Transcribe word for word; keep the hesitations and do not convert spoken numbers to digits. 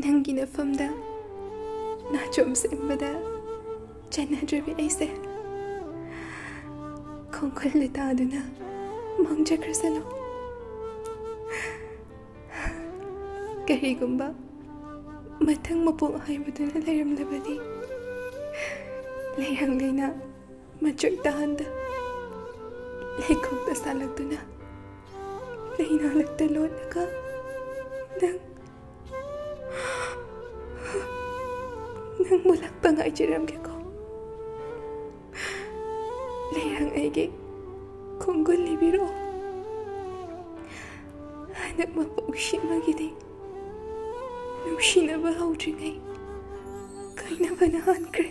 ꯅꯪꯒꯤ ꯅꯐꯝꯗ ꯅꯥꯆꯣꯝ ꯁꯦꯝꯕꯗ ꯆꯟꯅꯗ꯭ꯔꯕꯤ ꯑꯩꯁꯦ ꯈꯣꯡꯒꯨꯜ ꯂꯤꯇꯥꯗꯨꯅ ꯃꯥꯡꯖꯈ꯭ꯔꯁꯅꯨ꯫ ꯀꯔꯤꯒꯨꯝꯕ ꯃꯊꯪ ꯃꯄꯣꯛ ꯍꯥꯏꯕꯗꯨꯅ ꯂꯩꯔꯝꯂꯕꯗꯤ, ꯂꯩꯔꯥꯡ ꯂꯩꯅꯥ ꯃꯆꯣꯏ ꯇꯥꯍꯟꯗ ꯂꯩꯈꯣꯛꯇ ꯁꯥꯠꯂꯛꯇꯨꯅ ꯂꯩꯅꯥꯂꯛꯇ ꯂꯣꯠꯂꯒ ꯅꯪ, ꯅꯪꯕꯨ ꯂꯥꯛꯄ ꯉꯥꯏꯖꯔꯝꯒꯦꯀꯣ꯫ ꯂꯩꯔꯥꯡ ꯑꯩꯒꯤ ꯈꯣꯡꯒꯨꯜ ꯂꯤꯕꯤꯔꯛꯑꯣ꯫ ꯍꯟꯗꯛ ꯃꯄꯣꯛꯁꯤꯃꯒꯤꯗꯤ ꯅꯨꯡꯁꯤꯅꯕ ꯍꯧꯗ꯭ꯔꯤꯉꯩ ꯀꯥꯏꯅꯕꯅ ꯍꯥꯟꯈ꯭ꯔꯦ꯫